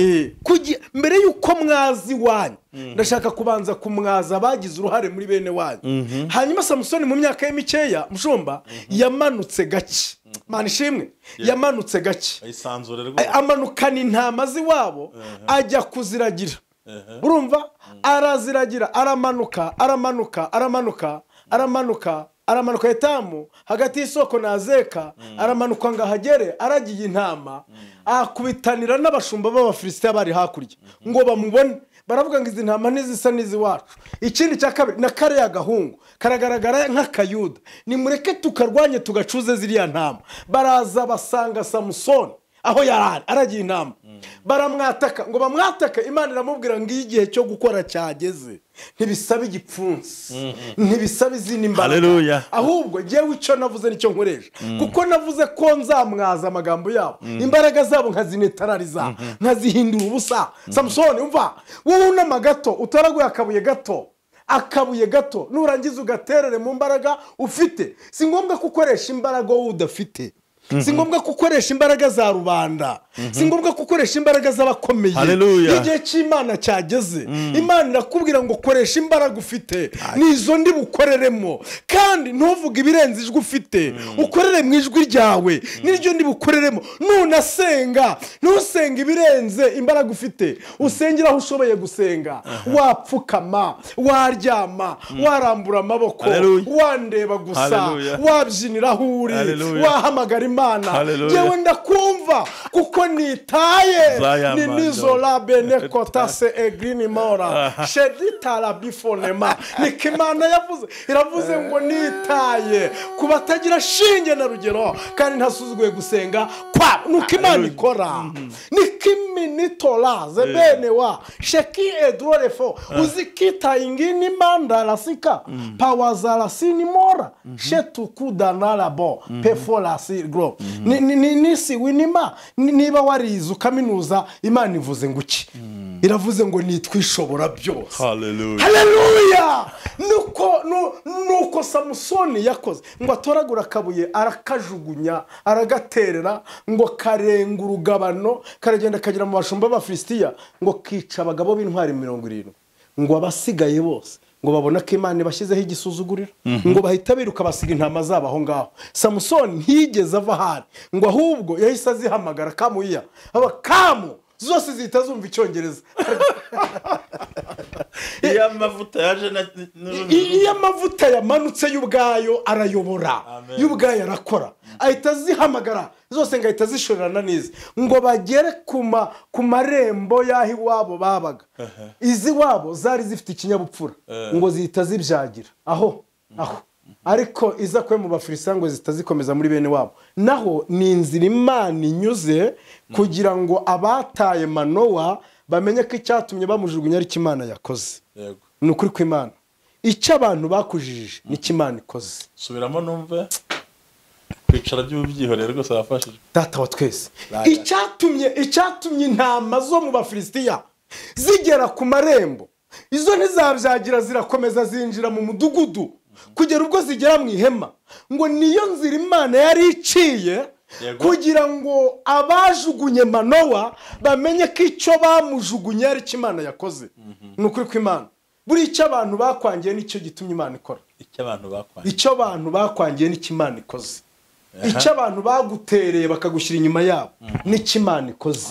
Mbere y'uko mwaza iwanyu, ndashaka kubanza kumwaza abagize uruhare muri bene wanyu. Hanyuma Samusoni mu myaka ye mikeya, mushumba, yamanutse gake. Mana ishimwe, yamanutse gake, Ayisanzure rwose. amanukana intama z'iwabo, ajya kuziragira. Urumva, araziragira, aramanuka, aramanuka, aramanuka, aramanuka, aramanuka Etamu hagati y'isoko na Azeka, aramanuka ngo ahagere aragiye intama, akubitanira n'abashumba b'Abafilisitiya bari hakurya ngo bamubone. Baravuga ngo izi ntama ntizisa n'iziwacu. Ikindi cya kabiri, na kariya gahungu karagaragara nk'akayuda, nimureke tukarwanye tugacuze ziriya ntama. Baraza basanga Samusoni aho yarari aragiye intama, baramwataka. Ngo bamwatake, Imana iramubwira ngo iyo igihe cyo gukora cyageze, ntibisaba igipfunsi, ntibisaba izindi mbaraga, Hallelujah. ahubwo jyewe icyo navuze nicyo nkoresha, kuko navuze ko nzamwaza amagambo yabo, imbaraga zabo nkazinetarariza, nkazihindura ubusa. Samusoni, umva, wowe unama gato utoraguye akabuye gato, akabuye gato, nurangiza ugaterere mu mbaraga ufite. Si ngombwa ko ukoresha imbaraga wowe udafite, si ngombwa ko ukoresha imbaraga za rubanda, si ngombwa ko ukoresha imbaraga z'abakomeye. Hallelujah. Igihe cy'Imana cyageze, Imana irakubwira ngo koresha imbaraga ufite, nizo ndi bukoreremo, kandi ntuvuge ibirenze ijwi ufite, ukorere mu ijwi ryawe, niryo ndi bukoreremo. Nunasenga, ntusenge ibirenze imbaraga ufite, usengera aho ushoboye gusenga, wapfukama, waryama, warambura amaboko, Hallelujah. wandeba gusa, Hallelujah. wabyinira aho uri, Hallelujah. wahamagara Imana, Hallelujah. yewe ndakumva kuko nitaye Zaya ni nizola bene kotase egrini mora sheditara bifonema. Niko Imana yavuze, iravuze ngo nitaye ku batagira shinge na rugero, kandi ntasuzuguye gusenga kwabo. Nuko Imana ikora, niko iminitora zebene wa sheki edrorefo uzikita ingini mandarasika pawazalasini mora shetukudanarabo peforasigro nisi winima. Niba warize ukaminuza, Imana ivuze ngo iki? Iravuze ngo nitwishobora byose. Hallelujah. Haleluya. Nuko Samusoni yakoze ngo atoragura akabuye, arakajugunya, aragaterera, ngo karenga urugabano, karagenda kagera mu bashumba b'Abafilisitiya, ngo kica abagabo b'intwari 70. Ngo abasigaye bose ngo babona ko Imana ibashyizeho igisuzuguriro, ngo bahita biruka basiga intama zabo aho ngaho. Samusoni ntiyigeze ava ahari, ngo ahubwo yahise azihamagara kamuya, aba kamu zose zihita zumva icyongereza. Iyo amavuta yaje Iyo amavuta yamanutse y'ubwayo arayobora, Amen. y'ubwayo arakora, ahita azihamagara zose ngo ahita zishorerana neza, ngo bagere ku marembo y'aho iwabo babaga. Iz'iwabo zari zifite ikinyabupfura, ngo zihita zibyagira aho aho, ariko iza kwe mu Bafilisitiya ngo zihita zikomeza muri bene wabo. Naho ni inzira Imana inyuze kugira ngo abataye Manowa bamenye ko icyatumye bamujugunya ari cyo Imana yakoze. Yego. Ni ukuri kw'Imana, icyo abantu bakujijije nicyo Imana ikoze. Subiramo numve. Kwicara by'ubyihorere rwose wafashijwe. Data wa twese, icyatumye intama zo mu Bafilisitiya zigera ku marembo, izo ntizabyagira, zirakomeza zinjira mu mudugudu kugera ubwo zigera mu ihema, ngo niyo nzira Imana yari iciye Yego. kugira ngo abajugunye Manowa bamenye ko icyo bamujugunye ari cyo Imana yakoze. Ni ukuri kw'Imana, buri icyo abantu bakwangiye nicyo gitumye Imana ikora. Icyo abantu bakwangiye, Icyo abantu bakwangiye nicyo Imana ikoze. Icyo abantu bagutereye bakagushyira inyuma yabo nicyo Imana ikoze.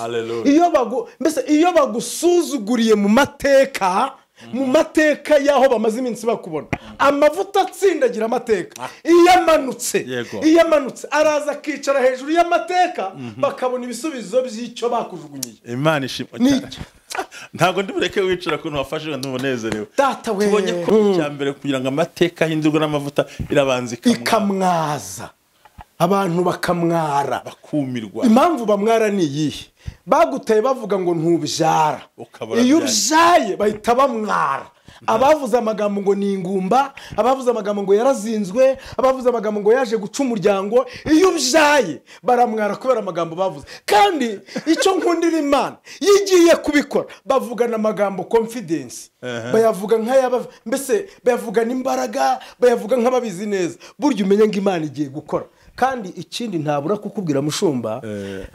Mbese iyo bagusuzuguriye mu mateka, mu mateka y'aho bamaze iminsi bakubona, amavuta atsindagira amateka, iyo amanutse araza akicara hejuru y'amateka, bakabona ibisubizo by'icyo bakujugunyiye. Imana ishimwe. Ntabwo ndi bureke wicara kuntu wafashe ngo unezerewe. Data we, tubonye ko icya mbere kugira ngo amateka ahindurwe n'amavuta irabanza ikamwaza abantu bakamwara, bakumirwa. Impamvu bamwara ni iyihe? Baguteye bavuga ngo ntubyara, iyo ubyaye bahita bamwara. Abavuze amagambo ngo ni ingumba, abavuze amagambo ngo yarazinzwe, abavuze amagambo ngo yaje guca umuryango, iyo ubyaye baramwara kubera amagambo bavuze. Kandi icyo nkundira Imana yigiye kubikora, bavugana amagambo confidence, bayavuga nk'ayaba, mbese bayavugana imbaraga, bayavuga nk'ababizi neza. Burya umenye ngo Imana igiye gukora. Kandi ikindi ntabura kukubwira mushumba,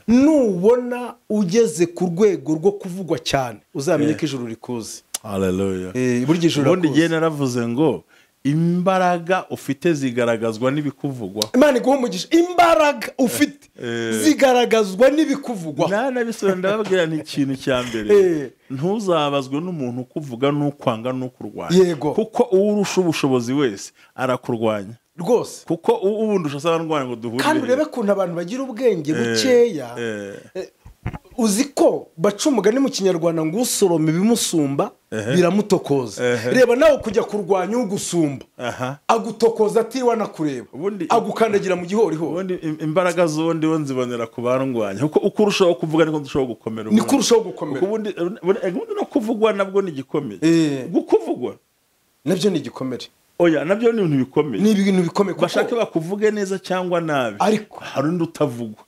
nubona ugeze ku rwego rwo kuvugwa cyane, uzamenye ko ijuru rikuzi. Hallelujah. Burya ijuru ubundi gihe naravuze ngo imbaraga ufite zigaragazwa n'ibikuvugwa. Imana iguha umugisha. Imbaraga ufite zigaragazwa n'ibikuvugwa. Nanabisubira ndababwira ni ikintu cya mbere, ntuzabazwe n'umuntu ukuvuga n'ukwanga n'ukurwanya, kuko uwurusha ubushobozi wese arakurwanya rwose, kuko ubundi usaba ndwanya ngo duhure. Kandi urebe kuntu abantu bagira ubwenge bukeya. Uzi ko baca umugani mu Kinyarwanda ngo usoroma ibimusumba biramutokoza. Reba nawe kujya kurwanya ugusumba, agutokoza atiriwe anakureba, agukandagira mu gihorihori. Ubundi imbaraga z'ubundi bo nzibonera ku barwanya, kuko uko urushaho kuvuga niko ndushaho gukomera. Niko urushaho gukomera. Ubundi no kuvugwa nabwo ni igikomere. Gukuvugwa nabyo ni igikomere. Oya, nabyo ni ibintu bikomeye. Ni ibintu bikomeye kuko bashake bakuvuge neza cyangwa nabi, ariko hari undi utavugwa.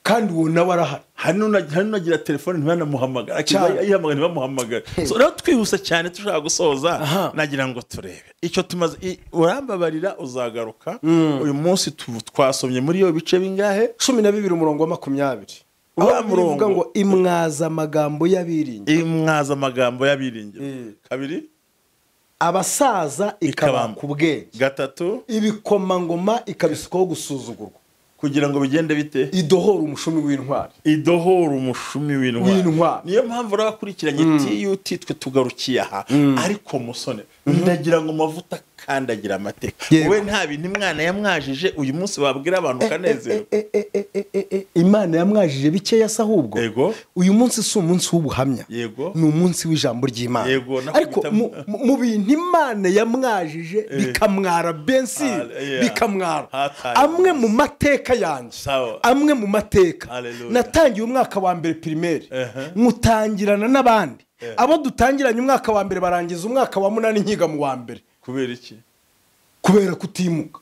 Kandi uwo nawe arahari. Hari n'unagira telefone ntibanamuhamagara, ayihamagara ntibamuhamagare. So rero twihuse cyane tushaka gusoza, nagira ngo turebe icyo tumaze. Urambabarira uzagaruka. Uyu munsi twasomye muri iyo bice bingahe? 12 umurongo wa 20. Uravuga ngo imwaza amagambo y'abiringira. Imwaza amagambo y'abiringira. Kabiri, abasaza ikabaka ubwenge. Gatatu, ibikomangoma ikabisukaho gusuzugurwa. Kugira ngo bigende bite? Idohora umushumi w'intwari. Idohora umushumi w'intwari. Niyo mpamvu urabakurikiranye TUT twe tugarukiye aha. Ariko musone ndagira ngo mavuta kandagira amateka. Wowe nta bintu Imana yamwajije uyu munsi wabwira abantu kanezero. Imana yamwajije bikeya se ahubwo. Uyu munsi si umunsi w'ubuhamya. Ni umunsi w'ijambo ry'Imana. Ariko mu bintu Imana yamwajije bikamwara bensi, bikamwara. Amwe mu mateka yanjye, amwe mu mateka natangiye umwaka wa mbere primaire, mutangirana n'abandi. Abo dutangiranye umwaka wa mbere barangiza umwaka wa 8 nkiga mu wa mbere. Kubera iki? Kubera kutimuka.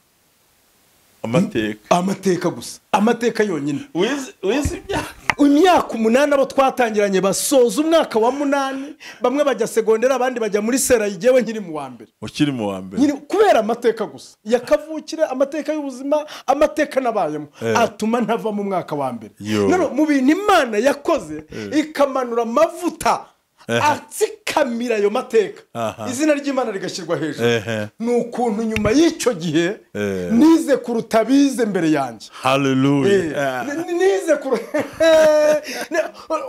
Amateka. Amateka gusa. Amateka yonyine. Wize imyaka 8 abo twatangiranye basoza umwaka wa 8, bamwe bajya segondera abandi bajya muri sera, igewe nkiri mu wa mbere. Ukiri mu wa mbere. Kubera amateka gusa. Yakavukire amateka y'ubuzima, amateka nabayemo atuma ntava mu mwaka wa mbere. None mu bintu Imana yakoze ikamanura amavuta atsikamira ayo mateka, izina ry'Imana rigashyirwa hejuru. Ni ukuntu nyuma y'icyo gihe nize kuruta bize mbere yanjye. Hallelujah. Nize kuruta.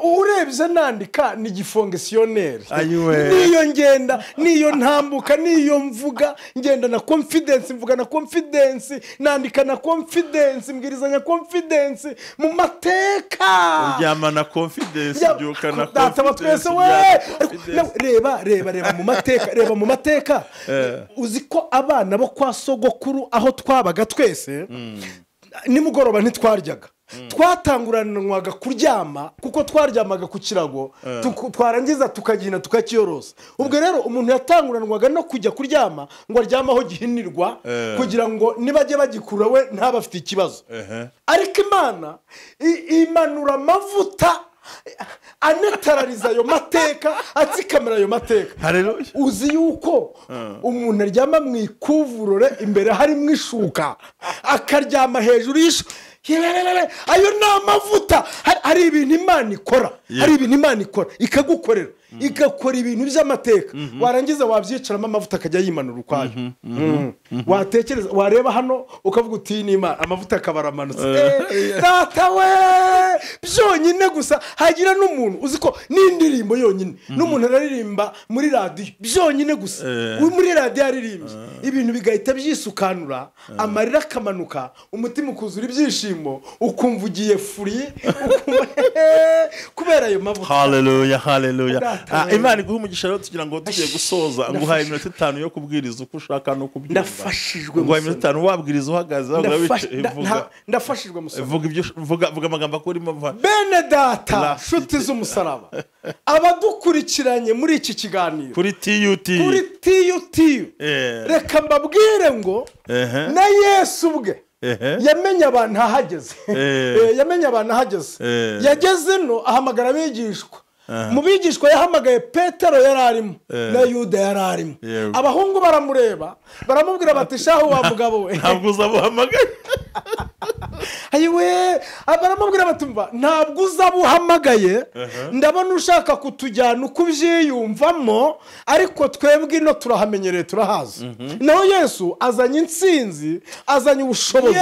Urebye nandika ni gifongesiyoneri. Niyo ngenda, niyo ntambuka, niyo mvuga, ngenda na confidence, mvuga na confidence, nandika na confidence, mbwirizanya confidence mu mateka. Uryama na confidence, ubyuka na confidence. Reba reba mu mateka, reba mu mateka. Uzi ko abana bo kwa sogokuru aho twabaga twese nimugoroba ntitwaryaga, twatanguranwaga kuryama kuko twaryamaga ku kirago, twarangiza tukagina tukakiyorosa. Ubwo rero umuntu yatanguranwaga no kujya kuryama ngo aryame aho gihinirwa, kugira ngo nibajye bagikura we ntabafite ikibazo. Ariko Imana imanura amavuta anetarariza ayo mateka, atsikamira ayo mateka. Uzi yuko umuntu aryama mu ikuvurore imbere harimo ishuka, akaryama hejuru y'ishuka. Ayo ni amavuta. Hari ibintu Imana ikora, hari ibintu Imana ikora ikagukorera, igakora ibintu by'amateka, warangiza wabyicaramo amavuta akajya yimanura ukwayo. Watekereza, wareba hano ukavuga uti ni Imana, amavuta akaba aramanutse. Data we, byonyine gusa hagira n'umuntu uzi ko n'indirimbo yonyine, n'umuntu araririmba muri radiyo byonyine gusa, uri muri radiyo aririmbye, ibintu bigahita byisukanura, amarira akamanuka, umutima ukuzura ibyishimo, ukumva ugiye furi, kubera ayo mavuta. Haleluya, haleluya. Imana iguhe umugisha rero, tugira ngo tugiye gusoza, nguhaye iminota 5 yo kubwiriza uko ushaka no kubyumva. Ndafashijwe. Nguhaye iminota 5 wabwiriza uhagaze, vuga. Ndafashijwe musore. Vuga ibyo, vuga amagambo akurimo. Bene data, nshuti z'umusaraba, abadukurikiranye muri iki kiganiro kuri TUT, kuri TUT, reka mbabwire ngo na Yesu ubwe yamenye abantu ahageze. Yamenye abantu ahageze. Yageze no ahamagara abigishwa. Mu bigishwa yahamagaye Petero yari arimo na Yuda yari arimo. Abahungu baramureba baramubwira bati shahu wa mugabo we, ntabwo uzabuhamagaye. Ayiwe, baramubwira bati mva ntabwo uzabuhamagaye, ndabona ushaka kutujyana uko ubyiyumvamo, ariko twebwe ino turahamenyereye, turahazi. Naho Yesu azanye intsinzi, azanye ubushobozi,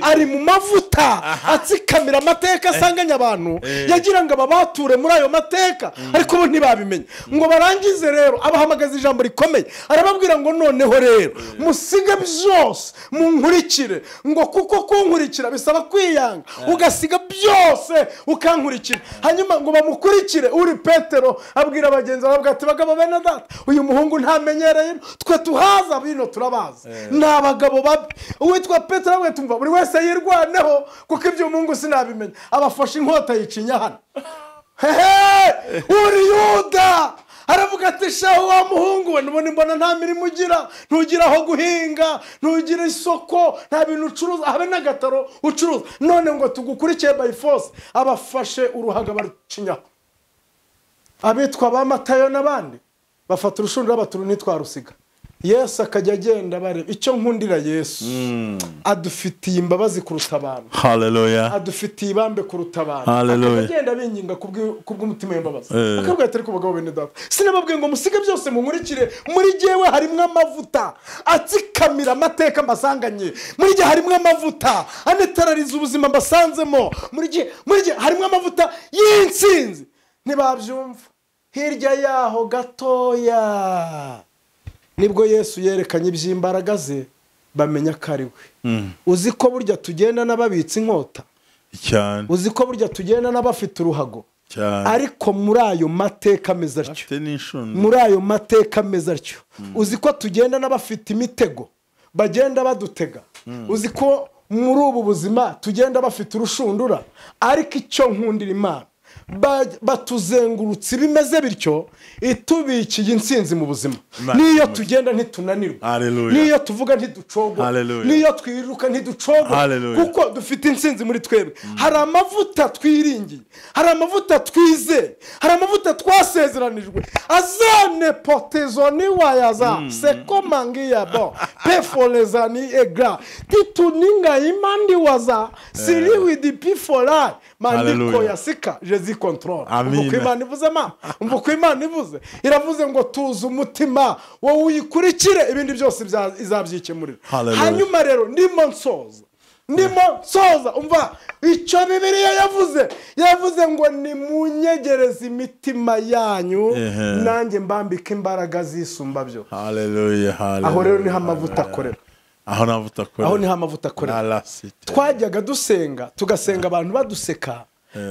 ari mu mavuta atsikamira amateka asanganya abantu, yagira ngo ababature muri ayo mateka, ariko bo ntibabimenya. Ngo barangize rero abahamagaza ijambo rikomeye, arababwira ngo noneho rero musige byose munkurikire, ngo kuko kunkurikira bisaba kwiyanga, ugasiga byose ukankurikira. Hanyuma ngo bamukurikire. Uri Petero abwira bagenzi be ati bagabo bene data, uyu muhungu ntamenyereye, twe tuhaza bino turabazi, ni abagabo babi. Uwitwa Petero we tumva buri wese yirwaneho, kuko ibyo umuhungu sinabimenya. Abafashe inkota yicinya hano. Hehe, uri Yuda aravuga ati shahu wa muhungu we, nubona imbona nta mirimo ugira, ntugira aho guhinga, ntugira isoko, nta bintu ucuruza, habe n'agataro ucuruza, none ngo tugukurikiye by force. Abafashe uruhaga barucinyaho. Abitwa ba Matayo n'abandi bafata urushundura baturu ntitwarusiga. Yesu akajya agenda bareba. Icyo nkundira Yesu, adufitiye imbabazi kuruta abantu. Haleluya. Adufitiye ibambe kuruta abantu. Haleluya. Akagenda binginga kubw'umutima w'imbabazi. Akabwira ati ariko bagabo bene data, sinababwiye ngo musige byose munkurikire, muri jyewe harimo amavuta atsikamira amateka mbasanganye, muri jye harimo amavuta anetarariza ubuzima mbasanzemo, muri jye harimo amavuta y'intsinzi. Ntibabyumva. Hirya yaho gatoya nibwo Yesu yerekanye iby'imbaraga ze, bamenya ko ari we. Uzi ko burya tugenda n'ababitse inkota cyane, uzi ko burya tugenda n'abafite uruhago cyane, ariko muri ayo mateka ameze atyo, muri ayo mateka ameze atyo, uzi ko tugenda n'abafite imitego bagenda badutega, uzi ko muri ubu buzima tugenda bafite urushundura, ariko icyo nkundira Imana, batuzengurutse bimeze bityo, itubikiye intsinzi mu buzima. Niyo tugenda ntitunanirwa, niyo tuvuga ntiducogwa, niyo twiruka ntiducogwa, kuko dufite intsinzi muri twebwe. Hari amavuta twiringiye, hari amavuta twizeye, hari amavuta twasezeranijwe. Azane potezoni wayaza sekomangiya bo pefolezani egra tituninga imandi waza siriwidi pifola mandiko yasika Jezi control. Umva Imana ivuze ma, umva Imana ivuze, iravuze ngo tuze umutima wowe uyikurikire, ibindi byose izabyikemurira. Hanyuma rero ndimo nsoza, umva icyo Bibiliya yavuze ngo nimunyegereze imitima yanyu, nanjye mbambike imbaraga zisumba byose. Haleluya, haleluya. Aho rero niho amavuta akorera. Aho niho amavuta akorera. Twajyaga dusenga, tugasenga abantu baduseka,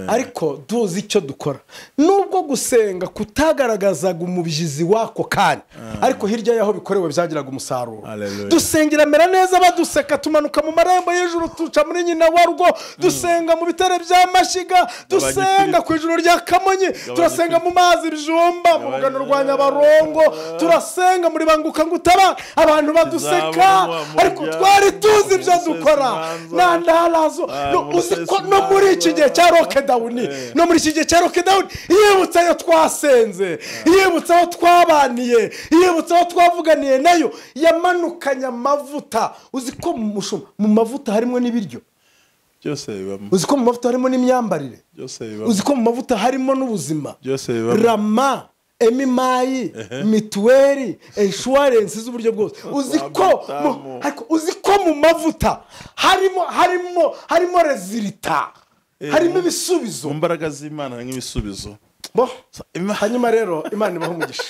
ariko duzi icyo dukora. Nubwo gusenga kutagaragazaga umubyizi wako kanya, ariko hirya yaho bikorewe byagiraga umusaruro. Dusengera mera neza baduseka, tumanuka mu marembo y'ijuru tuca muri nyina wa rugo, dusenga mu bitare bya Mashyiga, dusenga ku ijuru rya Kamonyi, turasenga mu mazi Bijumba, mu rugano rwa Nyabarongo, turasenga muri banguka ngutaba, abantu baduseka, ariko twari tuzi ibyo dukora. Nandarazo no muri iki gihe cya lockdown, no muri iki gihe cya lockdown, yibutsa ayo twasenze, yibutsa aho twabaniye, yibutsa aho twavuganiye nayo, yamanukanye amavuta. Uzi ko mu mavuta harimo n'ibiryo Byose bibamo. Uzi ko mu mavuta harimo n'imyambarire. Byose bibamo. Uzi ko mu mavuta harimo n'ubuzima. Byose bibamo. Rama, emimayi, mituweli, insurance z'uburyo bwose. Uzi ko uzi ko mu mavuta harimo resulta. Harimo ibisubizo. Mu mbaraga z'Imana harimo ibisubizo. Bo, hanyuma rero Imana ibahe umugisha.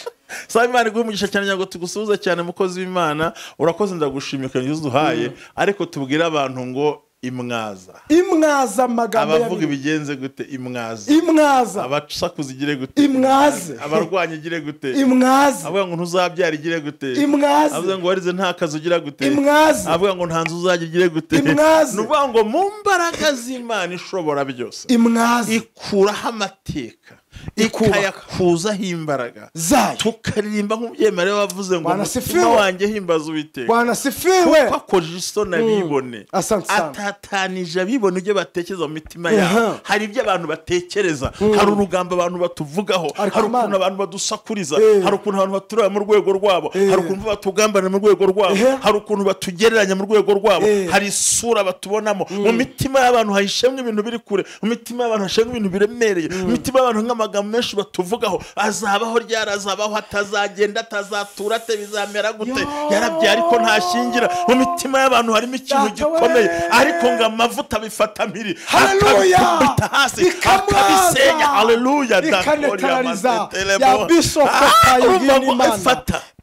Saba Imana iguhe umugisha cyane ngo tugusuhuze cyane mukozi w'Imana. Urakoze ndagushimye kandi uduhaye, ariko tubwire abantu ngo imwaza. Imwaza amagambo abavuga ibigenze gute imwaza. Imwaza. Abasakuza igire gute imwaze. Abarwanya igire gute imwaze. Avuga ngo ntuzabyara igire gute imwaze. Avuga ngo warize nta kazi ugira gute imwaze. Avuga ngo nta nzu uzajya ugire gute imwaze. Nuvuga ngo mu mbaraga z'Imana ishobora byose imwaze ikuraho amateka, ikayakuzaho imbaraga zayo, tukaririmba nk'umubyeyi wavuze ngo umutima wanjye himbaza Uwiteka. Bwana sifiwe. Kuko akoje isoni abibone, atatanije abibone ibyo batekereza mu mitima yabo. Hari ibyo abantu batekereza, hari urugamba abantu batuvugaho, hari ukuntu abantu badusakuriza, hari ukuntu abantu batureba mu rwego rwabo, hari ukuntu batugambanira mu rwego rwabo, hari ukuntu batugereranya mu rwego rwabo, hari isura batubonamo. Mu mitima y'abantu hahishemwe ibintu biri kure, mu mitima y'abantu hahishemwe ibintu biremereye, mu mitima y'abantu nk'amagambo menshi batuvugaho. Azabaho ryari, azabaho atazagenda, atazatura ate, bizamera gute, yarabyaye ariko ntashingira. Mu mitima y'abantu harimo ikintu gikomeye, ariko ngo amavuta bifata mpiri, akabikubita hasi, akabisenya. Haleluya. Ikanetarariza ya bisokota y'Imana.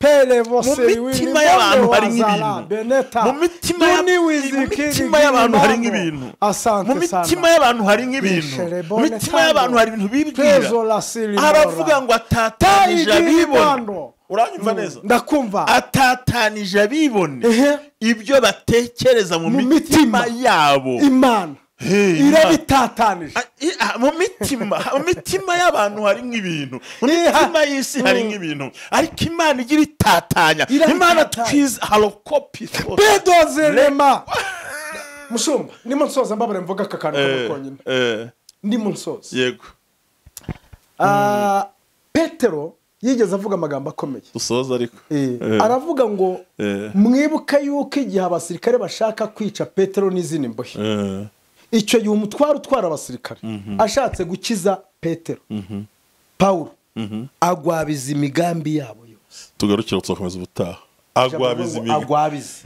Mu mitima y'abantu hari nk'ibintu, mu mitima y'abantu hari nk'ibintu, mu mitima y'abantu hari nk'ibintu, mu mitima y'abantu hari ibintu bibwira. Aravuga ngo atatanije abibone. Uranyumva neza? Ndakumva. Atatanije abibone ibyo batekereza mu mitima yabo. Imana irabitatanije. Mu mitima y'abantu hari nk'ibintu, mu mitima y'isi hari nk'ibintu, ariko Imana igira itatanya. Imana twiza halokopi bedozerema. Mushumba, ndimo nsoza, mbabare mvuga aka kantu konyine. Ndimo nsoza. Yego. Petero yigeze avuga amagambo akomeye. Dusoza ariko. Aravuga ngo mwibuke yuko igihe abasirikare bashaka kwica Petero n'izindi mbohe, icyo gihe umutwaro utwara abasirikare ashatse gukiza Petero, Paulo agwabiza imigambi yabo yose. Tugarukira tuzakomeza ubutaha. Agwabiza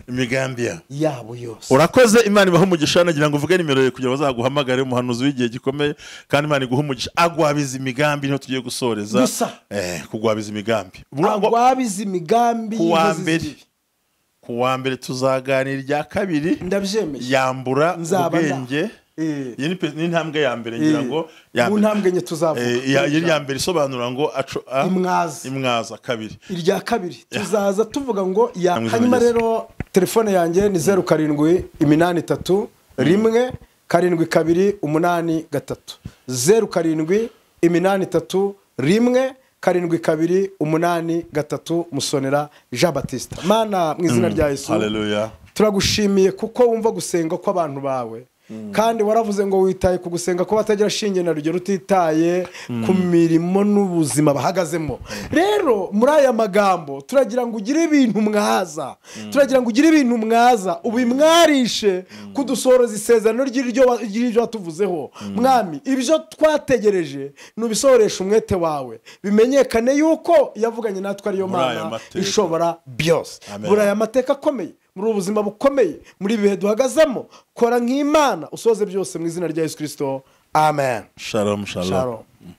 imigambi yabo yose. Urakoze, Imana ibahe umugisha. Nagira ngo uvuge nimero ye kugira bazaguhamagare, umuhanuzi w'igihe gikomeye, kandi Imana iguhe umugisha. Agwabiza imigambi niho tugiye gusoreza. Kugwabiza imigambi. Agwabiza imigambi. Kuwa mbere tuzaganira irya kabiri. Ndabyemeye. Yambura ubwenge. Iyi ni intambwe ya mbere ngira ngo mu ntambwe nye tuzavuga. Iyi ya mbere isobanura ngo imwaza. Imwaza kabiri. Irya kabiri tuzaza tuvuga ngo ya. Hanyuma rero telefone yanjye ni 07 83 1 72 83 07 83 1 72 83 Musonera Jean Baptiste. Mana mu izina rya Yesu. Haleluya. Turagushimiye kuko wumva gusenga kw'abantu bawe. Kandi waravuze ngo witaye ku gusenga ko batagira shinge na rugero, utitaye ku mirimo n'ubuzima bahagazemo. Rero muri aya magambo turagira ngo ugire ibintu mwaza, turagira ngo ugire ibintu mwaza, ubimwarishe kudusohoroza isezerano ry'iryo watuvuzeho. Mwami, ibyo twategereje nubisohoresha umwete wawe, bimenyekane yuko yavuganye natwe ariyo Mana ishobora byose. Muri aya mateka akomeye, muri ubuzima bukomeye, muri ibihe duhagazemo, kora nk'Imana usoze byose mu izina rya Yesu Kristo. Amen. Shalom, shalom. Shalom.